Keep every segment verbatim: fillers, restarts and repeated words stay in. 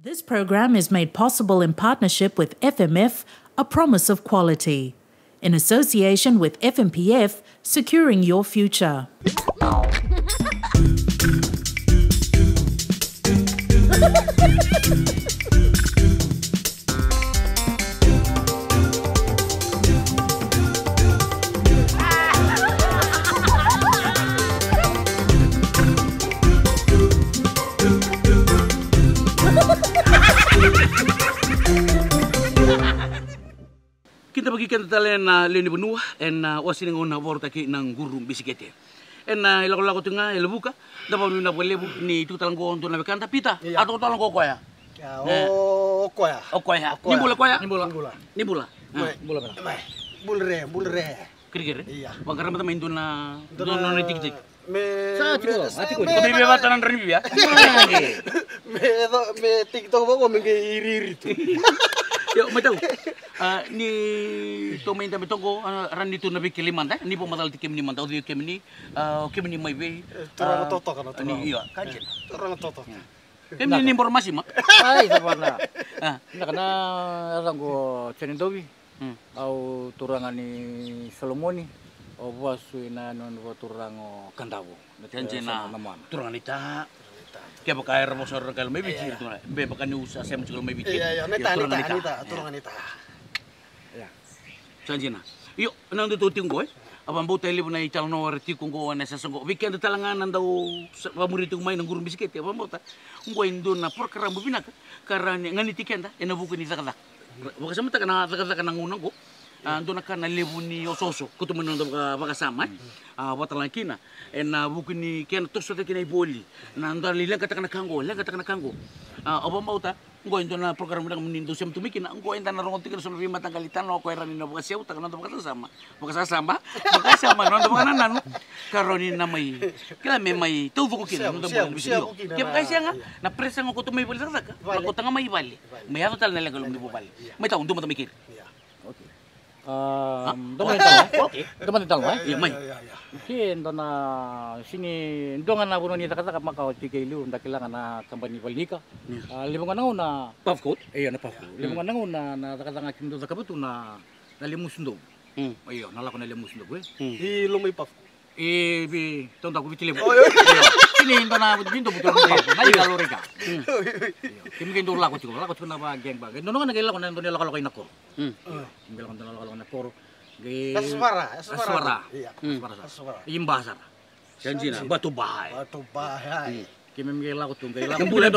This program is made possible in partnership with F M F, a promise of quality. In association with F M P F, securing your future. Kidavaki keda tale na lewe ni vanua ena wase ni gauna vorotaki na Quru Bisikete. Ena ilakolako tu ga e Levuka, da vakavinavinaka vakalevu ni tiko tale qo dua na wekada, Pita. Ia. A toka tale qo o koya. Ia, e. O, o koya. O koya. O koya. Ni bula koya? Ni bula. Ni bula. Ni bula. Mai. Bula bula. Mai. Bula re, bula re. Kerekere? Ia. Vaqara mada mai dua na, dua na, dua na tikitiki. Me, sa tiko, me, a tiko. Me, me, me vata na drani via. Me, me, me tikitiki vaqo me qai iriiri tu. Io, mai tau. A, ni tou mai dabe toqo, a, rani tu na veikilai mada, ni vakamacala tiko kemuni mada, o cei kemuni, a, o kemuni mai vei. E, turaga, a, totoka na ni, turaga. Io, ka dina. Turaga totoka. Ia. Kemuni ni boro masima? Ai, sa vana. A. Vinaka, na yacaqu o Joni Dovi. Mm. Au turaga ni Solomoni, au vasu ina yanuyanu vakaturaga o Kadavu. Ka dina, na, na mana. Turaga ni ta. Kevaka era vosa ira na kai mai Viti, ia, ia, turaga. Be vaka niu sa sema tiko mai Viti. Ia, ia, ia, na, ia, ta, turaga ni ta, ni ta, ia, turaga ni ta. Ia. Sa dina. Io, na noda tou tiko qo, e. A vakabauta e levu na italanoa era tiko qo ena sasa qo. Vei keda tale ga na dau sa, vakamuria tiko mai na Quru Bisikete, a vakabauta. Qo e dua na porokaramu vinaka ka rawa ni ganiti keda ena vuku ni cakacaka. Vakasamataka na cakacaka na gauna qo. A, dua na ka na levu ni osooso, koto mai na noda vaka, vakasama, e. Mm. A, vakatalega kina ena vuku ni kena toso cake na ivoli. Na noda lai leqataka na ka qo, leqataka na ka qo. A, au vakabauta. Qo e dua na program vinaka mo ni dau sema tu mai kina. Qo eda na rogoca tiko na so na veimataqali tanoa ko e rawa ni na vakaseutaka na noda vakasasama. Vakasasama, vakasama na noda vakanananu. Ka rawa ni na mai, kila, me mai taucoko kina na noda bula. Kevaka e sega, na pressure ga ko tu mai vale cakacaka, na ko taga mai vale. Mai yaco tale na leqa loma ni vuvale. Mai tau, dua mada mai keri. Okay. A, dua mada talo, e? Okay. Dua mada talo, e? Ia, mai. Ia, ia, ia. Ke dua na, sini, dua ga na vanua ni cakacaka makawa tiko e liu, da kila ga na kabani valenika. Ia. A, levu ga na gauna. Puff Coat? Io, na Puff Coat. Levu ga na gauna na cakacaka ga kina dau cakava tu na, na lemusu dovu. Mm. Io, na lako na lemusu dovu, e? Mm. I loma i Puff Coat. E, vei taudaku Viti Levu. Oi, oi. Io. Kina e dua na Viti, Viti Levu, Viti Levu. Na i lalo reka. Mm. Io. Kemuni qai dau lako tiko, lako tiko na va gang ba. Qai dua na gauna qai lako na dua na lakolako ina koro. Mm. Qai lako na dua na lakolako ina koro. Qai Asvara, Asvara. Asvara. Io. Mm. Asvara sara. Asvara. I Ba sara. Sa dina, Batu Ba. Batu Ba, ai. Mm. Keimami qai lako tu, qai lako tu na,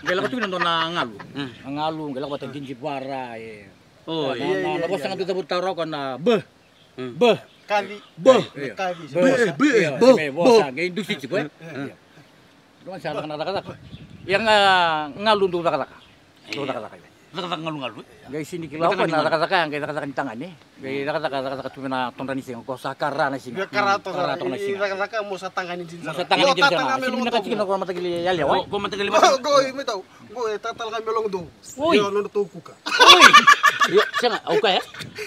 qai lako tu na dua na galu. Mm. Na galu, qai lako vata Qidivara, e. Oi. Na, na, na vosa ga tu cavuta roko na B. Mm. B. Kavi. B. Io. Kavi. B, B, io, B, me vosa, B. Qai dusi tiko, e. Mm. Io. Dua sa na cakacaka. Ia ga galu dau cakacaka. Dau cakacaka, io. Cakacaka galugalu, e? Qai sini kila o koya na cakacaka ya, qai cakacaka ni tagane. Qai cakacaka, cakacaka tu vei na todra ni siga, ko sa kara na siga. Qai kara toka, kara toka na siga. Cakacaka mo sa tagane dina. Mo sa tagane dina. Sini vinaka tiko na ko matakili yalewa. Ko matakili. Qo, qo, mai tau. Qo e tatala ga me logo dou. Oi. Io, nona tou kuka. Oi. Io, sega, au kaya.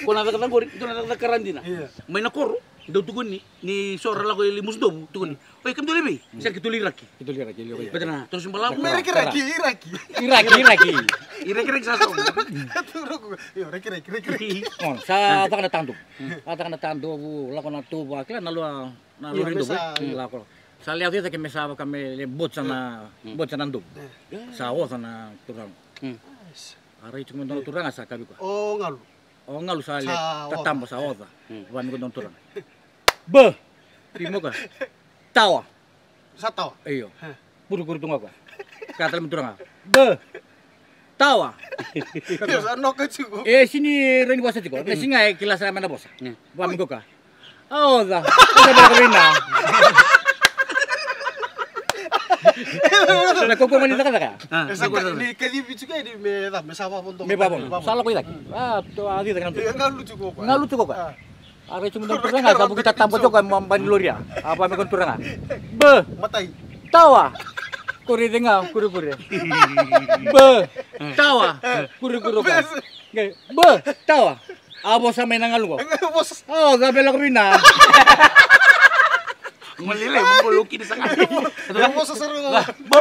Ko na cakacaka qori, dou na cakacaka kara dina. Io. Mai na koro, dou tukuni, ni so ra lako i Lemusudovu, tukuni. Oi, kemudou lai vei? Sa keitou lai raki. Keitou lai raki, lai raki. Baleta na toso balavu. Me raki, raki, raki. Iraki, iraki. Iraki, raki sa so. Io, raki, raki, raki, raki. Sa caka na tadovu. A caka na tadovu, lako na tuva, kila na lua, na lua ni dovu. Lako. Sa lewe cake me sa vaka me le botsa na, botsa na dovu. Sa oca na turaga. A rai tiko me dua na turaga sa kavi koya. O galu. O galu sa le tataba sa oca. Va me ko dua na turaga. Ba! Timoka. Tawa. Sa tawa. Io. Kurikuri tu ga koya. Ka tale me turaga. Ba! Tawa. Io, sa noka tiko. E sini rai ni vosa tiko. Na siga e kila sara me na vosa. Va me ko ka. A oca. Oca beka vei na. Na koko mani cakacaka. E sa ka ni kacivi tiko e ni me ca me sa vavodo. Me vavodo. Sa lako i cake. A to a cica kina. Galu tiko koya. Galu tiko koya. A rai tiko me dua na turaga sa vuki tataba tiko koya ma bani loria. A va me ko turaga. Ba. Matai. Tawa. Kuri tiko ga kurikuri. Ba. Tawa. Kurikuri koya. Ba. Tawa. A vosa mai na galu qo. Vosa. O, sa me lako vina. Malele, mo bolo kini sanga. Vosa sara qo. Ba.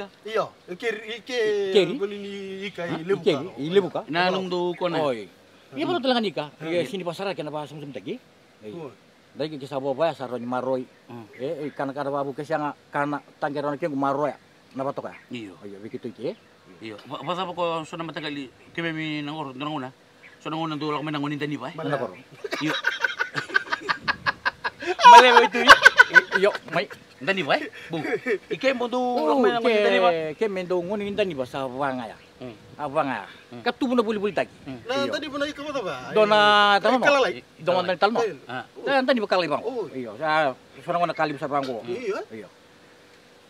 ika. Io, i keri, i ke, Keri? Goni ni ika Ha? i I Levuka. keri, i Levuka. Na nomudou kona. Oi. Ia valo tale ga ni ika. Ia sini vasara kena vasamusamutaki. Oi. Oi. Dai ke sa vovaya sa rawa ni maroi. Mm. E, e, kana kana vavu ke sega kana taqe rawa na kequ maroya. Na vatoka ya. Io. Io, vei keitou ke. Io, va- vacava ko so na mataqali keimami na qoro, dua na gauna. So na gauna dou lako mai na gone ni Daniva, e? Mai na koro. Io. Mai le vei tu, e? Io, mai. Daniva, e? Bou. I ke mo dou lako mai na gone ni Daniva? Ke me dou gone ni Daniva sa vagaya. Mm. A vagaya. Mm. Ka tubu na volivolitaki. Mm. Na Io. Daniva na ika vacava? Dua na Kai talanoa. Kalalai. Dua na talanoa. Kai- Ah. Dua na Daniva kalai vaqo. Oh. Io, sa so na gauna ka levu sa vaqo. Io. Io.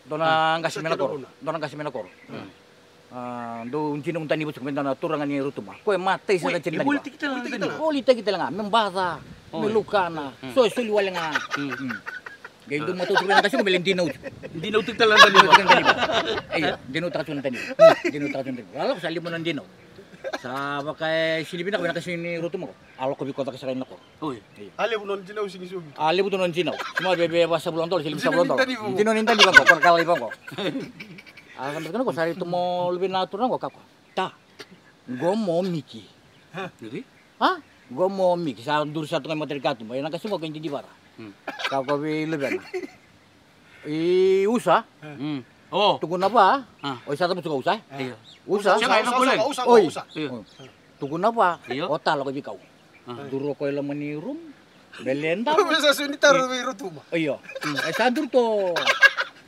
Dua na qase mai na koro. Dua na qase mai na koro. A, dou dinau Daniva tiko me dua na turaga ni Rotuma. Ko e matai sara tiko ni Daniva. Volitaki tale ga me baca, me lukana. So e soli wale ga. Qai dou matou turaga qase ko me le dinau tiko. Dinau tiko tale na Daniva. Io, dinau taka tiko na Daniva. Dinau taka tiko na Daniva. Lako sa lima na dinau. Sa vaka e sini vinaka vinaka sini Rotuma ko. A lako vei ko caka sara na koro. Oi. A levu nona dinau sigi sovi. A levu tu nona dinau. Suma veve vasavulu na dola, se lima savulu na dola. Dinau ni Daniva. Dinau ni Daniva ko, ko na kalai vaqo. A sa beka na ko sa rai tu mo luve na turaga ko kako. Ta. Qo mo Miki. Miki? A? Qo mo Miki. Sa duri sa tu ga i matari katuba. Ena ka suma ko i didivara. Kako vei luvena. I usa. Mm. O. Tukuna va. A. Oi sa tabu tuka usa. Io. Usa. Sega, e na kule. Usa, usa, Oi. Usa. Io. Tukuna va. Io. O ta lako i veikau. A. Duru o koya i loma ni room. Beleda. Ko me sa suni taro vei Rotuma. Io. E sa duru to.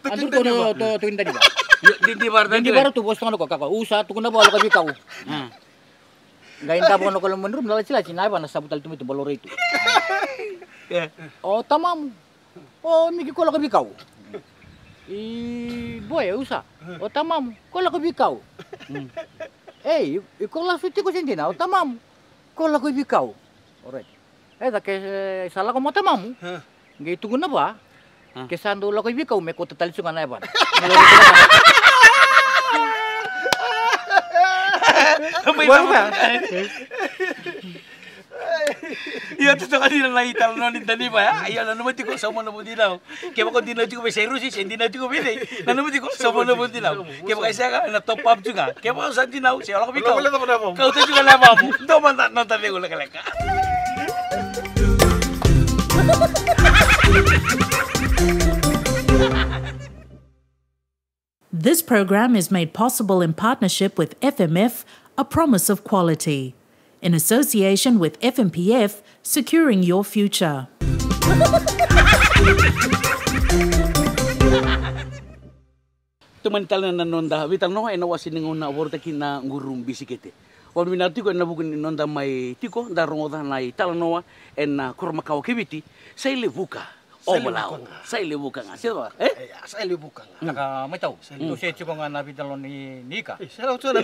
A duru to to to i Daniva. Io, di di vara Daniva. Di vara tu vosa toko na ko kaka. Usa tukuna va lako i veikau. A. Qai davo na ko i loma ni room na lasilasi na yavana savu tale tu mai tu balorei tu. Io. O tamamu. O Miki ko lako i veikau. I boy e usa. O tamamu ko lako i veikau. Ei, i ko lasu tiko se dina o tamamu. Ko lako i veikau. Alright. E ca ke sa lako mo tamamu. Qai tukuna va. Ke sa dau lako i veikau me kauta tale tiko ga na yavana. Ia tu toka dina na italanoa ni Daniva ya. Ia nanuma tiko sauma na vudinau. Kevaka o dinau tiko vei Sairusi se dinau tiko vei cei. Nanuma tiko sauma na vudinau. Kevaka e sega na top up tiko ga. Kevaka o sa dinau se o lako vei kau. Kau tiko ga na yavamu. Dua mada na noda cegu lekaleka. This program is made possible in partnership with F M F, a promise of quality. In association with F M P F, securing your future. Tomani tale na noda veitalanoa ena wase ni gauna vorotaki na guru bisikete. Vakavinavinaka tiko ena vuku ni noda mai tiko da rogoca na italanoa ena koro makawa kei Viti. Sa i Levuka. Sa i Levuka ga. Sa i Levuka ga. Se va? E? Sa i Levuka ga. Ka mai tau. Sa i Levuka. Se tiko ga na veitalanoa ni ika. E, sa i Levuka ga.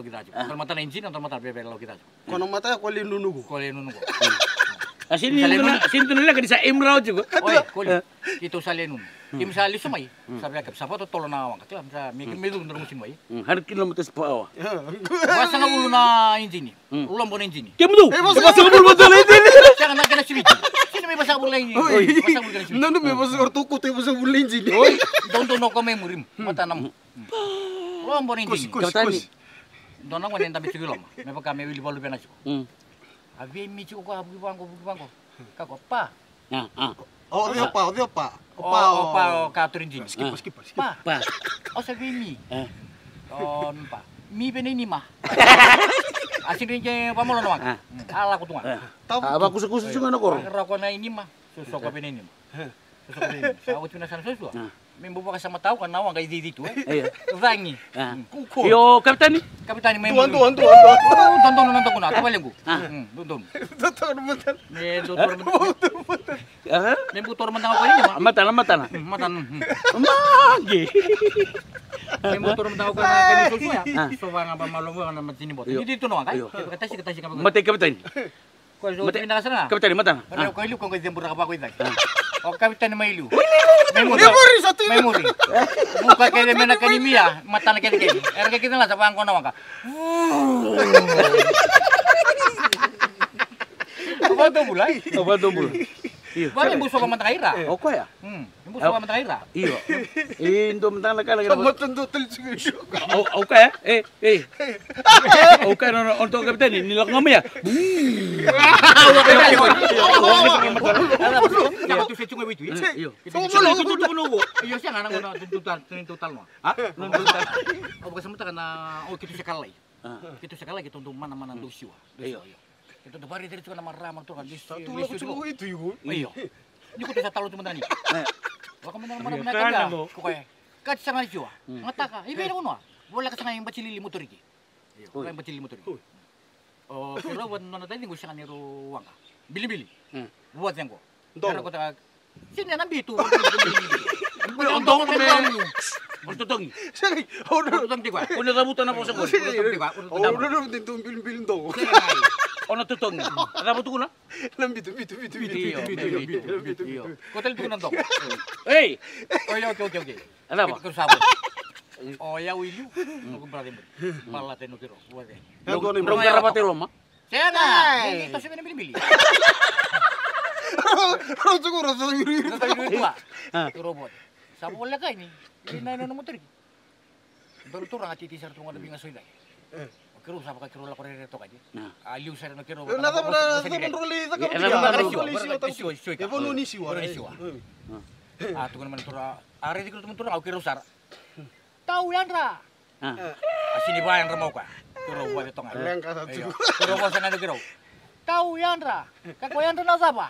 lokica tiko. Dua na matana injini, dua na matana veve lokica tiko. Ko na mata ko le nunuku. Ko le nunuku. A sini dua na, sini dua na leqa ni sa aim rawa tiko. Oi, ko le. Keitou sa le nunu. Keimami sa lesu mai. Sa via keimami sa vakatotolo na waqa. Kila, sa me keimami curu dua na gusi mai. Hundred kilometers per hour. Vasagavulu na injini. Lobo na injini. Kemudu. E vasagavulu mada na injini. Sega na kena siviti. Sini mai vasagavulu na injini. Oi. Vasagavulu kena siviti. Nanu me vasa, o ratou koto e vasagavulu na injini. Oi. Dodonu ko mai muri. Matana mu. Lobo na injini. Kosi, kosi, kosi. Dua na gone dabe tiko i loma. Me vaka me wili valu vena tiko. A vei mi tiko ko a vuki vaqo, vuki vaqo. Ka ko pa. O cei o pa, o cei o pa? O pa, o pa, o ka turi jini. Skipa, skipa, skipa. Pa. O sa vei mi. O pa. Mi vei nei nima. A sini ke vamalo na waqa. A lako tu ga. A vakusakusa tu ga na koro. Rako na i nima. Sosoko vei nei nima. Sa oti na sana sosua. Me bau vakasamataka na waqa i cici tu e. Cagi. Kuko. Io, kapitani. Kapitani mai. Dua, dua, dua, dua. Dodonu na dokuna, tavalequ. Dodonu. Dodonu matana. Me dodonu matana. Me bau toro matana ko ini. Matana, matana. Matana. Magi. Me bau toro matana ko ini sosua. So vanga ba malo vanga na matini bota. Ni tu no waqa. Katasi, katasi. Mate kapitani. Ko so vinaka sara. Kapitani matana. Ko liu ko qai cebura ka vako i cake. O kapitani mai liu. Mai muri. Mai muri sa tu. Mai muri. Vuka kece me na kani mia, matana kece kece. Era kece la sa vaqo na waqa. Vado bula. Vado bula. Io. Vado bula. Vado bula. Io. E dua mada na ka na kena. Au kaya, e, e. Au kaya na, na, na kapitani ni lako ga mai ya. Io. Io, sega na gona tu tu tal, tu tal no. Ha? Au vakasamataka na, o keitou se kalai. Keitou se kalai, keitou dau mana, mana dau siwa. Io. Keitou dau vakaraici tiko na marama tiko. Sa tu lako tiko itu iko. Io. Ni ko tu sa talo tu mada ni. Lako mada na marama na kaya. Ko koya. Kati sega ni siwa. Gataka. I vei na vanua? Voleka sega i Batilili motoriki. Io, i Batilili motoriki. O keirau vata nona taciqu sega ni rau waqa. Bilibili. Vua cegu. Dogo. Sini na bitu. O dogo me. O totogi. Sega. O totogi tiko. O na cavuta na vosa ko. O na totogi. O na cavuta tukuna. Na bitu, bitu, bitu, bitu, bitu, bitu, bitu. Ko tale tukuna dogo. Ei. Oi, okay, okay, okay. A cava? Ko sa vo. O yau i liu. Ko brother mo. Balata no kiro. Vo de. Rau qara vata i loma. Sega. Ni toso vei na bilibili. Rau tuku rau sa yuri yuri. Rau sa yuri yuri. Rau vo. Sa voleka ini. Ni na ino na motoriki. Dua na turaga titi sara tu ga na viga so i cake. O keirau sa vaka keirau lako rere toka ni. A liu sara na keirau. Na cava na cava drau lai caka. E vanua ni siwa. Vanua ni siwa. A tukuna mai na turaga. A raici keirau tu mai na turaga, o keirau sara. Tau yadra. A sini va yadra mai o koya. Keirau vua toga. Leqa sa tu. Keirau vua sa ga keirau. Tau yadra. Ka ko yadra na cava?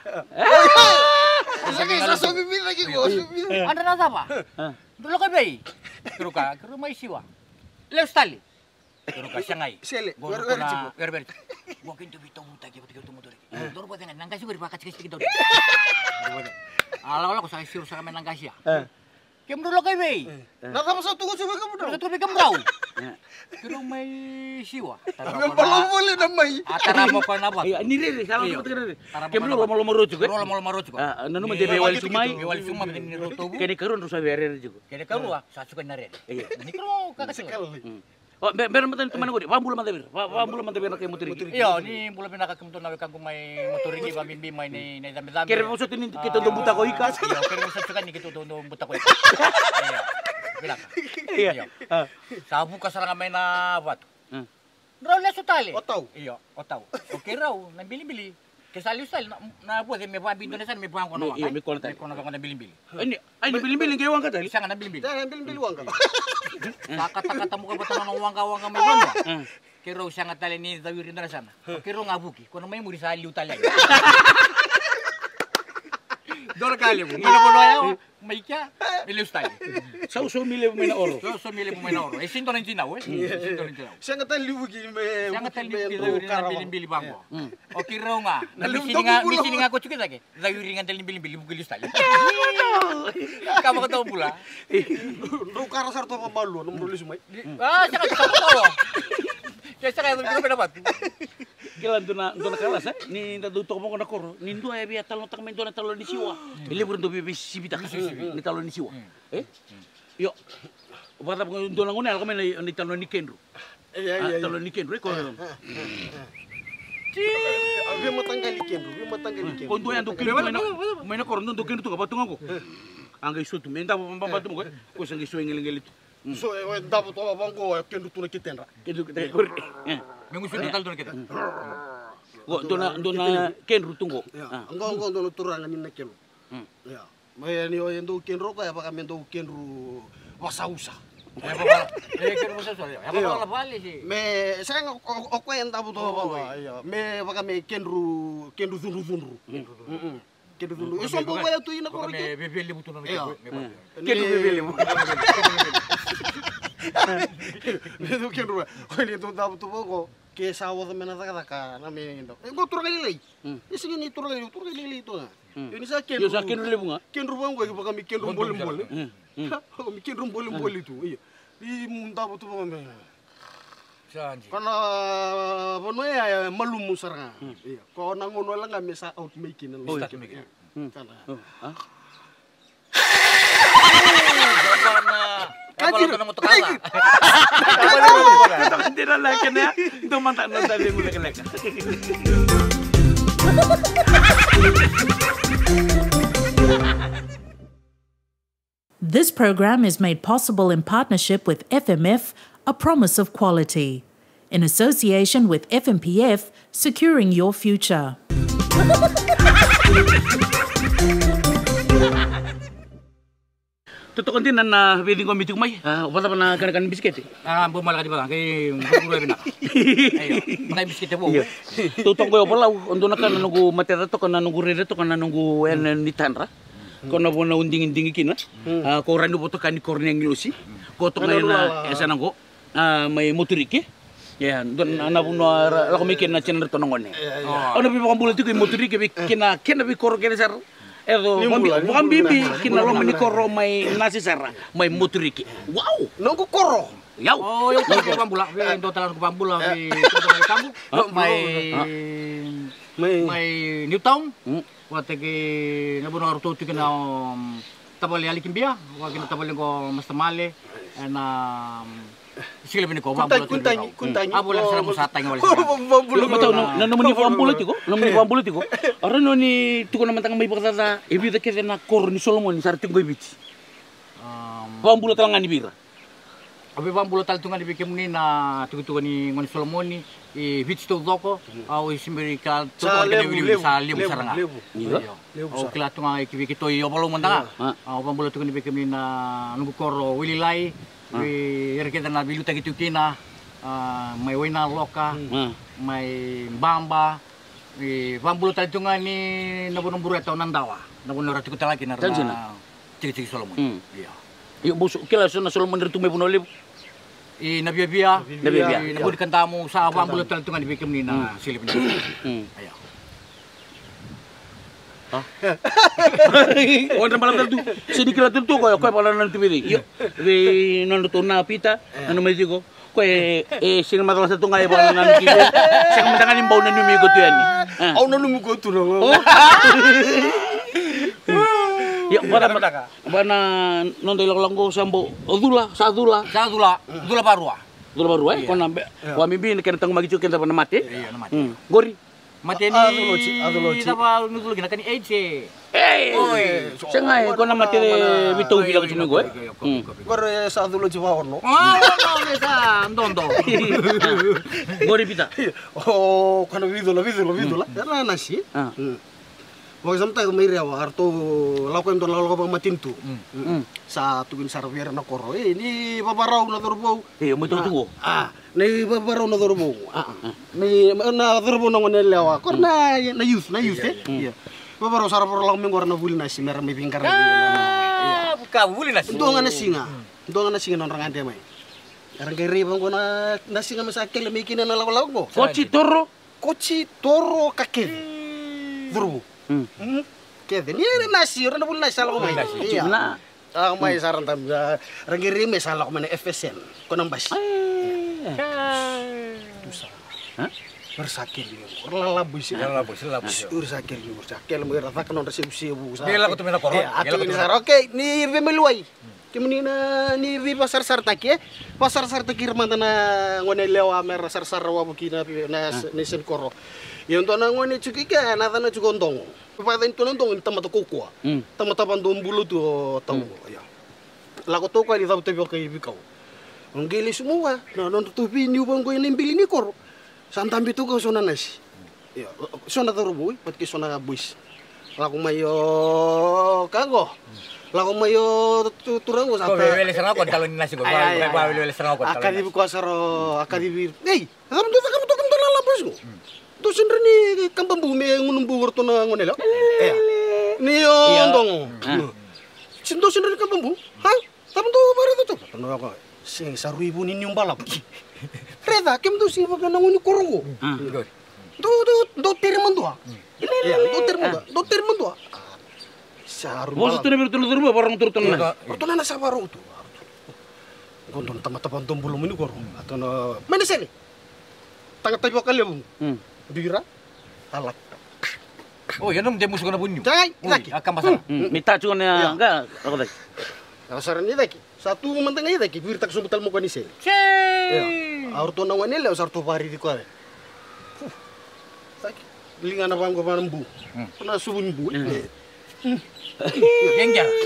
Sa somi mi na ki ko somi. Yadra na cava? Dou lako i vei? Keirau ka, keirau mai siwa. Lesu tale. Keirau ka segai. Sele. Vere vere tiko. Vere vere tiko. Vua keitou veitauvutaki vata keitou motoriki. Dou vua cega na qasi veri vakatsikatsi keitou. A lakolako sa siro sara mai na qasi ya. Kemudrau lako i vei? Na cava sa tuku tiko vei kemudrau? Sa tuku vei kemudrau. Keirau mai siwa. Me balavu voli na mai. A tara mo koya na vatu. Ni rere, sa lako vata kei rere. Kemudrau lomaloma roti ko. Kemudrau lomaloma roti ko. Nanuma de veiwali tu mai. Veiwali tu mai ni roti. Kena ikarua drau sa via rere tiko. Kena ikarua sa suka na rere. Ni keirau kakasi. O, be, bera mada ni tomana qori, vabula mada vei ira, va, vabula mada vei ira na kai motoriki. Io, ni bula vinaka kemudou na wekaqu mai motoriki, vabibi mai nei, nei cabecabe. Kere vosoti ni keitou dau butako ika. Io, kere vosoti ka ni keitou dau butako ika. Io, vinaka. Io. Sa vuka sara ga mai na vatu. Drau lesu tale. O tau. Io, o tau. O keirau, na bilibili. Ke sa liu stali na, na voce me vabi dua na sala me vaqo na waqa. Io, me kona tale. Me kona vaqo na bilibili. Ai ni, ai ni bilibili qai waqa tale. Sega na bilibili. Sega na bilibili waqa. Sa katakata muka vata na waqa, waqa mai vanua. Keirau sega tale ni cawiri dua na sala. Keirau ga vuki. Ko na mai muri sa liu tale. Dua na ka levu. Mai na vanua yau. Mai kea, me lesu tale. Sau somi levu mai na oro. Sau somi levu mai na oro. E sega ni dua na jinau, e? Sega ni dua na jinau. Sega tale ni vuki me, sega tale ni vuki me cawiri na bilibili vaqo. O keirau ga, na misini ga, misini ga ko tiko cake. Cawiri ga tale ni bilibili, vuki lesu tale. Ka vakatau bula. Drau kara sara tu vamalua, nomudrou lesu mai. A, sega, sega vakatau. Ke sega, e cawiri mai na vatu. Kila dua na, dua na ka lasa, ni da dau toka vaqo na koro, ni dua e via talanoataka mai dua na talanoa ni siwa. E levu era dau via veisisivitaka na talanoa ni siwa. E? Io. Vakacava ga dua na gauna e lako mai na, na italanoa ni kedru. Ia, ia, ia. Talanoa ni kedru, e ko. Veimataqali kedru, veimataqali kedru. Ko dua ya dau kedru tu mai na, mai na koro, dua dau kedru tu ga, vatu ga qo. A qai sotu, me davo vababa tu qo, ko sa qai soe gelegele tu. So, e, e davo toka vaqo, e kedru tu na ketedra. Kedru ketedra. Me gusu na tale tu na ketedra. Qo, dua na, dua na kedru tu qo. Ia. Qo, qo, dua na turaga ni na kedru. Ia. Mai ni o e dau kedru o koya, e vaka me dau kedru vasausa. E vaka, e kedru vasausa, ia. E vaka la vale si. Me, sega o, o koya e davo toka vaqo, ia. Me vaka me kedru, kedru cudrucudru. Kedru cudru. E sobu koya tu ina koro ke. Me vevelevu tu na kedru. Kedru vevelevu. Me tu kedru. Ko ni tu davo tu vaqo. Ke sa oca me na cakacaka na me dau. E qo turaga lailai. E sega ni turaga lailai, turaga lailai tu ga. Ia ni sa kedru. Ia sa kedru levu ga. Kedru vaqo, e vaka me kedru bolebole. Me kedru bolebole tu. Ia. I mu davo tu vaqo me. Sa dina. Ko na vanua ya e malumu sara ga. Ia. Ko na gauna wale ga me sa out mai kina. Start mai kina. Sa na. Ka dina. Ka dina. Ka dina la kena. Dou mata na dave mu lekaleka. This program is made possible in partnership with F M F, a promise of quality. In association with F M P F, securing your future. Totoka dina na veiciqomi tiko mai, a, vakacava na kanakana bisikete? A, bau malaka ni vaka, qai guruguru e vinaka. Io, vaka bisikete vou. Io. Tou toka qo o Valau, o dua na ka na noqu mateca toka, na noqu raica toka, na noqu ena ni tadra. Ko na vanua au digidigi kina. A, ko rani votoka ni koro ni agilosi. Ko toka ena, e sa na qo. A, mai Moturike. Ia, dua na, na vanua ra lako mai kina na tinadratou na gone. Au na veivakabula tiko i Moturike vei kina, kena veikoro kece sara. E dau vakabibi kina loma ni koro mai Nasesara, mai Moturike. Wow! Noqu koro. Ia. O, io, toka vakabula. Vei dua tale noqu vakabula vei Turaga Tabu. Mai, mai Newtown. Vata kei na vanua ratou tiko na, um, tavale Aliki Bia, vata kei na tavale qo Master Male, ena, um, Sila Vini ko vakabula tiko. Kuntangi, kuntangi. A, vole sara mo sa tagi wale sara. Vakabula. Matau, na, na nomuni vakabula tiko, nomuni vakabula tiko. A, raica ni tukuna mada ga mai vakacaca, e vica kece na koro ni Solomoni sa ra tiko qo i Viti. Um, vakabula tale ga ni vei ira. Au veivakabula tale tu ga ni vei kemuni na tukutuku ni gone Solomoni, i Viti taucoko, au se bera ni kila taucoko na kena wiliwili, sa levu sara ga. Io. Au kila tu ga i vei keitou i Ovalau mada ga. Au vakabula tu ga ni vei kemuni na noqu koro Wililai, vei ira kece na veiliutaki tu kina, a, mai Wainaloka, mai Baba, E vakabula tale tu ga ni na vanua Bureta o Nadawa, na vanua era tiko tale ga kina na tikitiki Solomoni. Io. Io, bau kila so na Solomoni era tu mai Vanua Levu. I Naviavia. Naviavia. I Nabudikadamu, sa vakabula tale tu ga ni vei kemuni na Sila Vini. Io. Odra bala tale tu. Se ni kila tale tu koya, koya vakanananu tu vei cei. Io. Vei nodratou na Pita, na mai tiko. Koya e, e sega ni macala sa tu ga e vakanananu tiko. Sega mada ga ni bau nanumi iko tu yani. Au nanumi iko tu na. Ia, vaka, vaka na noda ilakolako sa bau, o cula, sa cula. Sa cula, cula varua. Cula varua, e? Ko na be, vakabibi na kena taqomaki tiko keda vaka na mate. Io, na mate. Qori. Mate ni cava ni cula kina ka ni AIDS e. Ei! Oi. Sega e, ko na mate e vitau vila ko tiko mai ko e. Qori e sa cula tiko vaono. Qori pita. O, ko na vicula, vicula, vicula. Era nasi. Vakasamataka mai Rewa, a ratou lako e dua na lakolako vakamatanitu. Sa tukuni sara vei ira na koro, e, ni vavarau na cauravou. E, mai tautugo. A, ni vavarau na cauravou. A, ni na cauravou na gone yalewa. Koro na, na youth, na youth, e. Vavarau sara, vakarau lako mai qori na vuli nasi, mera mai veiqaravi. Ka vuli nasi. Dua ga na siga. Dua ga na siga na nodra gade mai. Era qai raica qo na, na siga me sa kele mai kina na lakolako qo. Koci toro. Koci toro ka kece. Cauravou. Kece. Ni era nasi, era na vuli nasi sa lako mai. Ia. Lako mai sa ra dabe, ra qai rai mai sa lako mai na F S N. Ko na basi. Tu sa. Era sa kele, era lalabu isi. Era sa kele, era sa kele mai, era caka nodra sevusevu sa. Ni lako tu mai na koro. Ia, a tu mai ni sa ra, okay, ni veimaliwai. Kemuni na ni veivasarasarataki, e? Vasarasarataki ira mada na gone yalewa me ra sarasara wavoki na, na, na isenikoro. Ia dua na gone tiko i ke, na yacana tiko o Dogo. Vakayacani tu na Dogo ni tamata kaukaua. Tamata vadobula tu o Taugo, ia. Lako toka ni cavu tavioka i veikau. O qai lesu mai vua, na nodratou veiniu vaqo ena ibili ni koro. Sa dabe toka so na nasi. Io, so na cauravou, vata kei so na boys. Lako mai o ka qo. Lako mai o tu, turaga qo sa ta. Ko veiwele sara ga ko talo ni nasi qo. Ai, ai, ai. Veiwele sara ga ko talo. A kacivi koya sara, a kacivi. Ei, a cava dou cakava toka mada na lalabu qo? Dou sega ni kaba bu me gunu bu o ratou na gone yalewa. Ni o Dogo. Dou sega ni kaba bu. Ha? Cava dou vakaraica tu? Sega, sa rui vu ni niu balavu. Raica, kemudou sega vaka na gone ni koro qo. Dou, dou, dou tere madua. Ia, dou tere madua, dou tere madua. Sa rui balavu. Vosa tu na vei ratou na cauravou, vakarau tu ratou na nasi. Ratou na nasi sa vakarau tu. Qo dua na tamata vadobula mai ni koro. Ratou na, mai na sele. Taga tavioka levu. Bira. A lako. O, ia na mu de musuka na vuniu. Tagai, i cake. A kaba sara. Me ta tiko na ga, lako cake. Lako sara ni cake. Sa tu mada ga i cake, viritaka sobu tale mai koya ni sele. Ia, a ratou na gone yalewa sa ratou vakaraici koya. Cake. Ligana vaqo vaka na bu. Ko na suvu ni bu. Qera,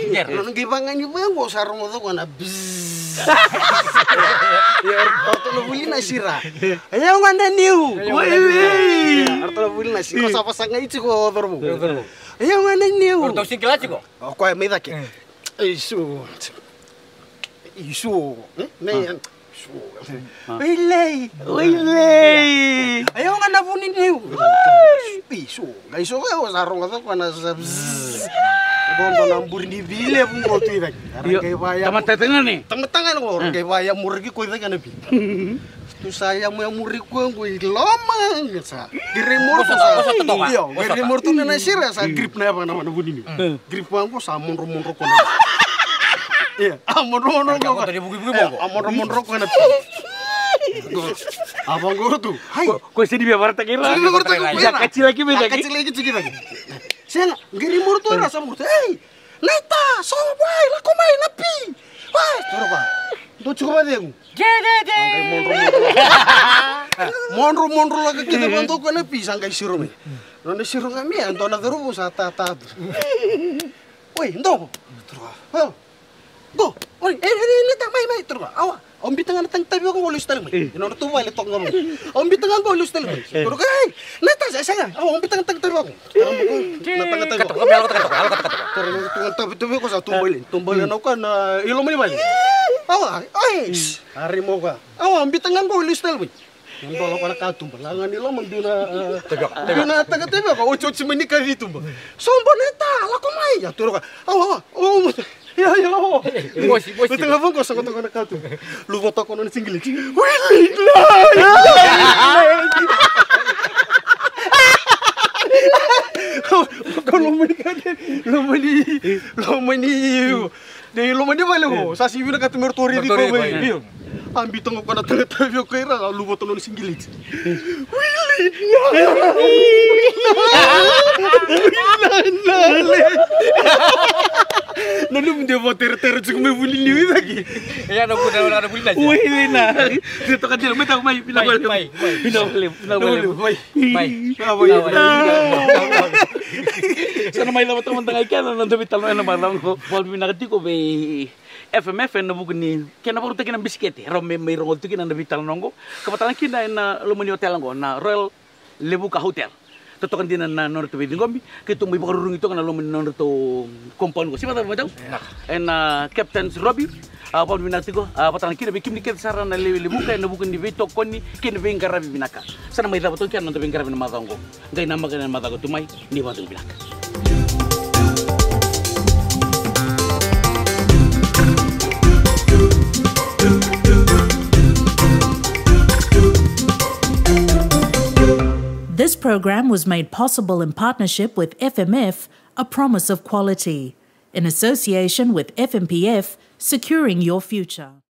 qera. Nona qai vagani vaqo sa rogoca koya na bzzz. Ia, o ratou na vuli nasi ra. Ia, o ga na niu. Oi, oi. Ia, o ratou na vuli nasi. Ko sa vasagai tiko o cauravou. Ia, o ga na niu. O ratou singila tiko. O koya mai cake. Isu. Isu. Nei. Wailei, wailei. Ia, o ga na vuniniu. Isu. Qai so ga o sa rogoca koya na sa bzzz. Qo dua na buri ni vei levu qo tu i cake. Io, tamata tagane. Tamata tagane qo, ra qai vaya muraki koya i cake na vei. Tu sa yamuyamu rai koya qo i loma sa. Qai rai moro tu sa. Io, qai rai moro tu na nasi ra sa grip na yavana na vuniniu. Grip vaqo sa modromodro koya na. Ia, a modromodro koya. A modromodro koya na. A vaqo tu. Hai. Ko se ni via varataki ira. Se ni via varataki ira. Sa kacilaki me cake. Kacilaki tiko i cake. Sega, qai rai moro tu ra sa moro tu. Ei, naita, so mai, lako mai, na pi. Ai, toro va. Dou tiko vacegu. Modromodro. Modromodro lako kece vaqo koya na pi sa qai siro mai. Nona siro ga mai, e dua na cauravou sa tata tu. Oi, Dogo. Toro va. Qo, oi, e, e, e, naita, mai, mai, toro va. Awa, au bita ga na taga tavioka qo, lesu tale mai. E nodratou vale toka ga mai. Au bita ga qo, lesu tale mai. Toro va, ei, naita, sa, sa ga. Awa, au bita ga na taga tavioka qo. Na taga tavioka. Toro na taga tavioka sa tubu i loma. Tubu i loma ni vale. Awa, oi. A rai mai o koya. Awa, au bita ga qo, lesu tale mai. Dua lako na katuba, lako ga ni loma, biu na, biu na taga tavioka, otioti mai ni kaci i tuba. Sobo naita, lako mai. Ia toro ga. Awa, awa, awa. Ia, ia, awa. Mosi, mosi. Naita ga vaqo, sa koto ga na katuba. Luva toka nona sigileti. Wili, la, la. Ko loma ni katuba, loma ni, loma ni. Dei loma ni vale qo, sa sega ni vinakata me ratou raici koya mai. Io. A bita ga o koya na taga tavioka i ra, a luva toka nona sigileti. Wili! Wili! Na lumu de vo tere tere tiko mai vuli ni withaki. E ya na kuna na vuli na. Ui, ui, na. Se toka tira, mai tau, mai, mai, mai, mai. Mai, mai, mai. Mai. Mai. Mai. Sa na mai lava toka mada ga i kena na noda veitalanoa ena macawa qo. Vakavinavinaka tiko vei F M F ena vuku ni kena vakarautaki na bisikete. Rau me mai rogo tiko kina na veitalanoa qo. Ka vata kina ena loma ni hotel qo, na Royal Levuka Hotel. Totoka dina na nodratou veiciqomi, keitou mai vakarurugi toka na loma ni nodratou compound qo. Se vata mai tau? Ena Captain's Robbie, a, vakavinavinaka tiko, a, vata kina vei kemuni kece sara na lewe Levuka, ena vuku ni veitokoni kei na veiqaravi vinaka. Sa na mai cava toka kina na noda veiqaravi na macawa qo. Qai namaka na macawa tu mai, ni vakacegu vinaka. This program was made possible in partnership with F M F, a promise of quality, in association with F M P F, securing your future.